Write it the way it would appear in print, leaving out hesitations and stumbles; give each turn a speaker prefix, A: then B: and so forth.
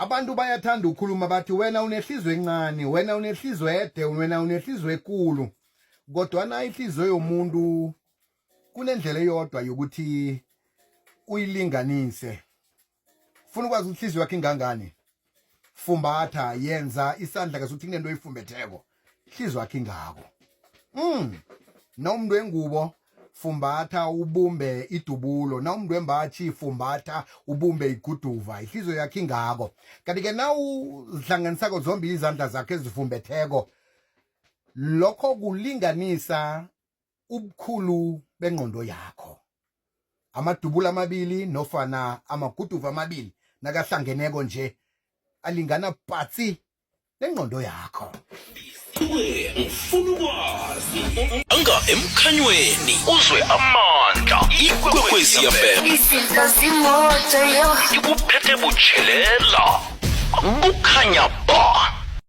A: Abantu bayathanda ukukhuluma bathi wena unehliziyo encane, wena unehliziyo ede, wena unehliziyo ekulu. Kodwana ihliziyo yomuntu kunendlela eyodwa yokuthi uyilinganise. Funa ukwazi ukuthi ihliziyo yakho ingangani? Fumbatha, yenza isandla ngasuthi kunento oyifumbetheko. Ihliziyo yakho ingako. Nawumuntu wengubo fumbatha ubumbe idubulo, nawumuntu wembatjhi fumbatha ubumbe iguduva. Ihliziyo yakho ingako. Kanti-ke nawuzihlanganisako zombili izandla zakho ezifumbetheko, lokho kulinganisa ubukhulu bengqondo yakho. Amadubulo amabili nofana amaguduva amabili nakahlangeneko nje alingana patsi nengqondo yakho.
B: Kuwe ngifuna ukwazi anga emkhanyweni uzwe amandla ikwekwezi FM
C: Izinto zimoto yo
B: ikuphethe butshelela kukhanya ba.